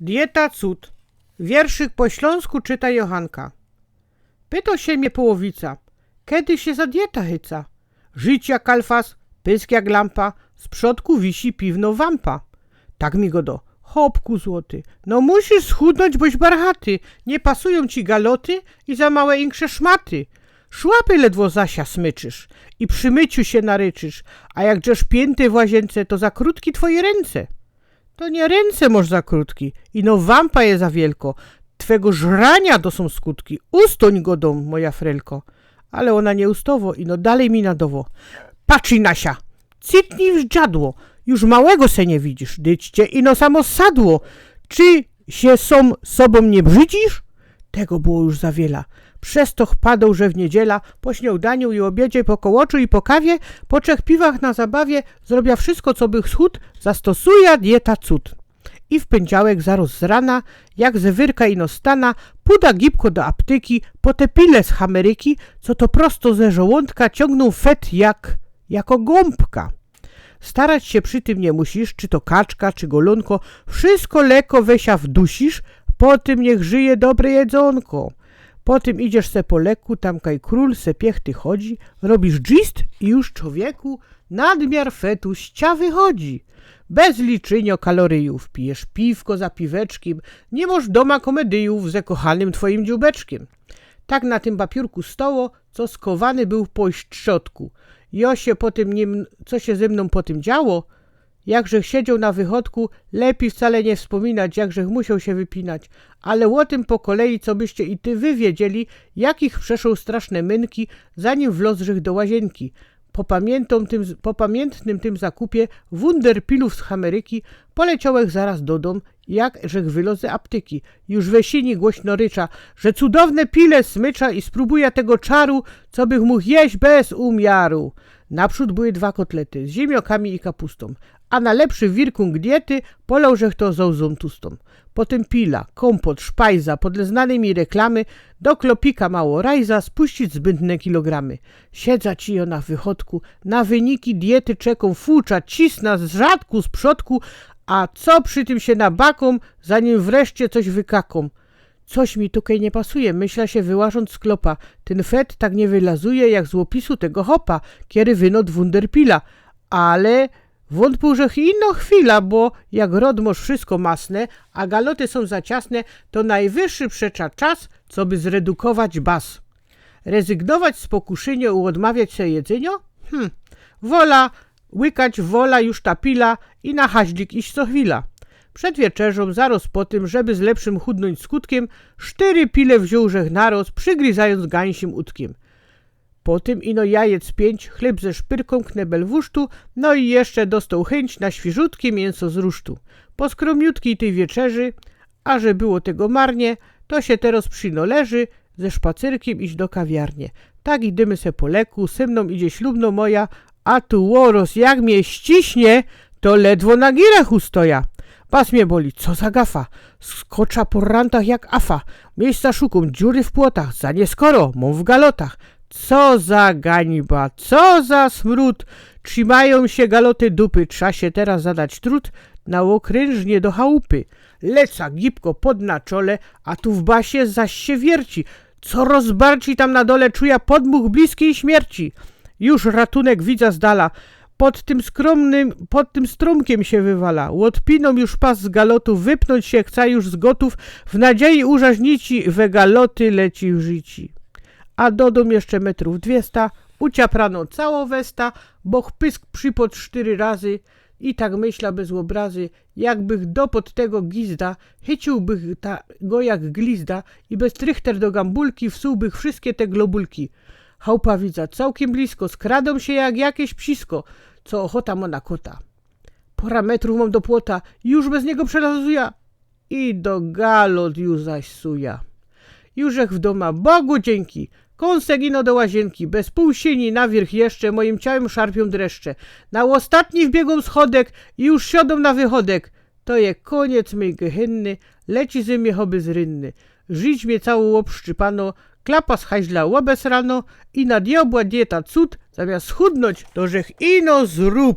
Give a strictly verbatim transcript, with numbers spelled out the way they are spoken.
Dieta cud. Wierszyk po ślōnsku czyta Johanka. Pyto sie mie połowica: „Kedy sie za dieta chyca?” Żyć jak kalfas, pysk jak lampa, z przodku wisi piwno wampa. Tak mi godo: „Chopku złoty, no musisz schudnōńć, boś barchaty, niy pasujōm ci galoty i za małe insze szmaty. Szłapy ledwo zasia smyczysz i przi myciu sie naryczysz, a jak drzesz piyntō w łaziynce, to za krōtki twoje rynce”. „To niy rynce mosz za krōtki, ino wampa je za wielko. Twego żrania to sōm skutki. Ustōń, godōm, moja frelko”. Ale ôna niy ustowo, ino dalij mi nadowo: „Patrzyj na sia, cytnij w żdżadło, już małego se niy widzisz, dyć cie ino samo sadło. Czy sie sōm sobōm niy brzydzisz?” Tego było już za wiela. Przez to ch-, padoł, że w niydziela po śniodaniu i ôbiedzie, po kołoczu i po kawie, po trzech piwach na zabawie zrobia wszystko, co bych schud, zastosuja dieta cud. I w pyndziałek zaroz z rana, jak ze wyrka ino stana, puda gibko do aptyki po te pile z Hameryki, co to prosto ze żołōntka ciōngnōm fet jak, jako gōmbka. Starać sie przi tym niy musisz, czy to kaczka, czy golōnko, wszystko leko we sia wdusisz, po tym niych żyje dobre jedzōnko. Po tym idziesz se po leku, tam kaj krōl se piechty chodzi, robisz dżist i już, czowieku, nadmiar fetu z cia wychodzi. Bez liczynio kaloryjōw, pijesz piwko za piweczkiym, niy mosz dōma komedyjōw ze kochanym twojim dziubeczkiym. Tak na tym papiōrku stoło, co skowany bōł po strzodku. Jo sie po tym niym, co sie ze mnōm po tym działo, jakżech siedzioł na wychodku, lepij wcale niy wspōminać, jakżech musioł sie wypinać. Ale ô tym po kolei, co byście i ty wy wiedzieli, jakich przeszoł straszne mynki, zanim wlozłżech do łaziynki. Po pamiynto tym, po pamiyntnym tym zakupie wunderpilōw z Hameryki poleciołech zaroz do dōm, jakżech wyloz z aptyki. Już we sini głośno rycza, że cudowne pile smycza i sprōbuja tego czaru, co bych mōg jeść bez umiaru. Naprzōd były dwa kotlety z ziymniokami i kapustōm, a na lepszy wirkunk diety polōłżech to zozōm tustōm. Potym pila, kōmpot, szpajza, podle znanyj mi reklamy, do klopika mało rajza, spuścić zbyndne kilogramy. Siedza ci jo na wychodku, na wyniki diety czekōm, fucza, cisna z rzadku, z przodku, a co przi tym sie nabakōm, zanim wreszcie coś wykakōm. Coś mi tukej niy pasuje, myśla sie wyłażōnc z klopa. Tyn fet tak niy wylazuje jak z ôpisu tego chopa, kery wynodł wunderpila. Ale wōnpōm, żech ino chwila, bo jak rod mosz wszystko masne, a galoty sōm za ciasne, to nojwyższy przecza czas, coby zredukować bas. Rezygnować z pokuszynio, ôdmawiać se jedzynio? Hm. Wola łykać, wola już ta pila i na haździk iś co chwila. Przed wieczerzōm, zaroz po tym, żeby z lepszym chudnōńć skutkiym, sztyry pile wziōnłżech naroz, przygryzajōnc gańsim udkiym. Potym ino jajec piyńć, chlyb ze szpyrkōm, knebel wusztu, no i jeszcze dostoł chyńć na świyżutkie miyńso z rusztu. Po skrōmniutkij tyj wieczerzy, a że było tego marnie, to sie teroz przinŏleży ze szpacyrkiym iś do kawiarnie. Tak idymy se po leku, sy mnōm idzie ślubnŏ moja, a tu ôroz jak mie ściśnie, to ledwo na girach ustoja. Bas mie boli, co za gafa, skocza po rantach jak afa. Miyjsca szukōm, dziury w płotach, za nieskoro mōm w galotach. Co za gańba, co za smrōd! Trzimajōm sie galoty dupy, trza sie teroz zadać trud na ôkrynżnie do chałupy. Leca gibko pod na czole, a tu w basie zaś sie wierci. Co rozbarci, tam na dole czuja podmuch bliskij śmierci. Już ratunek widza z dala. Pod tym skrōmnym, pod tym strōmkiym sie wywala. Ôdpinōm już pas z galotu, wypnōńć sie chca już z gotōw, w nadzieji urzŏźnici we galoty leci w rzici. A do dōm jeszcze metrōw dwiesta, uciapranŏ cało westa, boch pysk przipŏd sztyry razy. I tak myśla bez ôbrazy, jakbych dopŏd tego gizda, chyciōłbych ta, go jak glizda i bez trychter do gambulki wsułbych wszyjske te globulki. Chałupa widza cołkiym blisko, skradōm sie jak jakeś psisko, co ôchota mŏ na kota. Pŏra metrōw mōm do płota, już bez niego przelazuja i do galot już zaś suja. Jużech w dōma, Bogu dziynki. Kōnsek ino do łaziynki, bez pōł sini na wiyrch jeszcze mojim ciałym szarpiōm dreszcze. Na ôstatni wbiegōm schodek i już siodōm na wychodek. To je kōniec myj gehynny, leci ze mie choby z rynny. Rzić mie cało ôbszczypanŏ, klapa z haźla ôbesranŏ i na diŏbła dieta cud, zamiast chudnōńć, to żech ino zrōb.